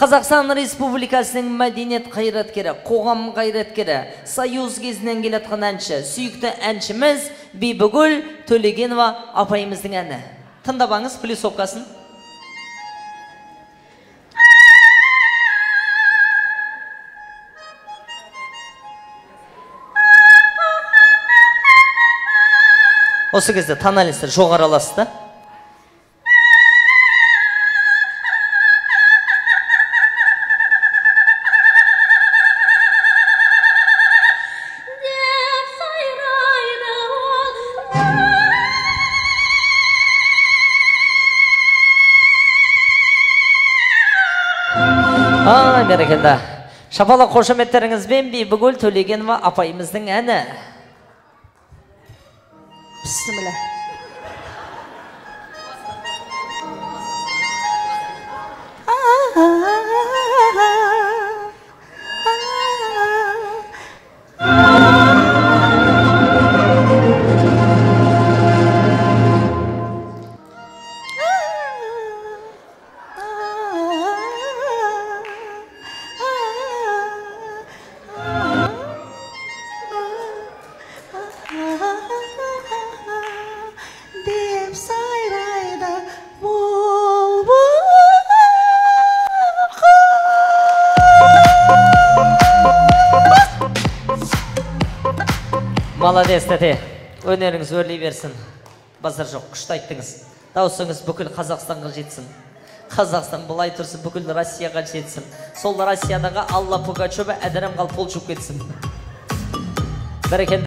Қазақстан Республикасының мәдениет қайраткері, қоғам қайраткері, Союз кезінен келатқан әнші, сүйікті әншіміз Бибігүл Төлегенова апайымыздың әні. Тыңдап алыңыз плюсовкасын. Осы кезде тональностьті жоғары аласыз да. Ай, бәрекелді. Шапалақ қошеметтеріңізбен Бибігүл Төлегенова апайымыздың әні. Бісміллә. Деп сайрайды бұлбұл. Молодец, тәте. Өнеріңіз өрлей берсін. Базар жоқ, күшті айттыңыз. Дауысыңыз бүкіл Қазақстанға жетсін. Қазақстан былай тұрсын, бүкіл Россияға жетсін. Сол Россиядағы Алла Пугачева әдірем қалып қол жуып кетсін. Бәрекелді.